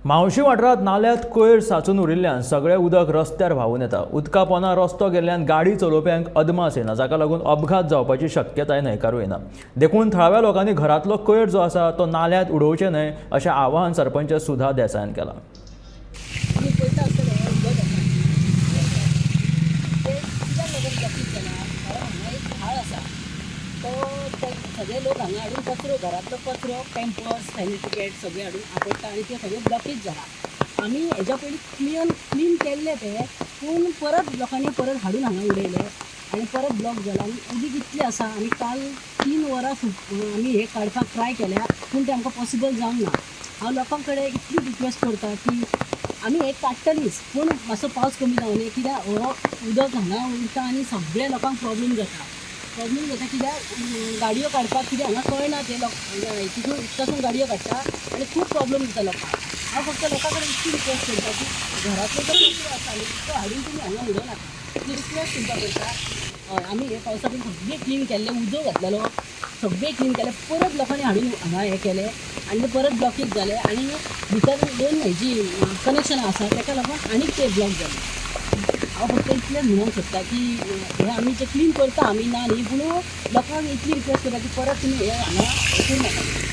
म्हावशी वाठारांत नाल्यांत कोयर साचून उरिल्ल्यान सगळें उदक रस्त्यार व्हांवून येता. उदका पोंदा रस्तो गेल्ल्यान गाडी चलोवप्यांक अदमास येना, जाका लागून अपघात जावपाची शक्यताय न्हयकारूं येना. देखून थळाव्या लोकांनी घरांतलो कोयर जो आसा तो नाल्यांत उडोवचें न्हय अशें आवाहन सरपंच सुधा देसायान केलां. आमी पळयता आसतले हें उदक आसा तें कित्याक लागून ब्लॉकेज जाला? कारण हांगा एक व्हाळ आसा, तो सगळे लोक हांगा हाडून कचरो, घरांतलो कचरो, पॅम्पर्स, सॅनिटरी पॅड सगळे हाडून आपडटा आनी तें सगळें ब्लॉकेज जाला. आमी हेज्या पयलीं क्लीन केल्लें तें, पूण परत लोकांनी परत हाडून हांगा उडयलें आनी परत ब्लॉक जाला आनी उदीक इतलें आसा. आनी काल 3 वरां आमी हें काडपाक ट्राय केल्या, पूण तें आमकां पॉसिबल जावंक ना. हांव लोकां कडेन इतली रिक्वेस्ट करता की आमी हें काडटलीच, पूण मातसो पावस कमी जावं, कित्याक हो उदक हांगा उरता आनी सगळ्या लोकांक प्रॉब्लम जाता. प्रॉब्लम जाता कित्याक गाडयो काडपाक कित्याक हांगा कळना, ते लोक तितून उदकासून गाडयो काडटा आनी खूब प्रॉब्लम जाता लोकांक. हांव फक्त लोकां कडेन इतली रिक्वेस्ट करता की घरांतलो जो कचरो आसा न्ही तो हाडून तुमी हांगा उडोवं नाका, इतली रिक्वेस्ट तुमकां करता. हय, आमी हे पावसा पयलीं सगळें क्लीन केल्लें, उदक घातलेलो, सगळें क्लीन केलें, परत लोकांनी हाडून हांगा हें केलें आनी तें परत ब्लॉकेज जालें आनी भितर 2 हेजी कनेक्शनां आसा तेका लागून आनीक ते ब्लॉक जाले. हांव फक्त इतलें म्हणूंक सोदता की हें आमी जें क्लीन करता आमी ना न्ही, पूण लोकांक इतली रिक्वेस्ट करता की परत तुमी हें हांगा करूं नाका.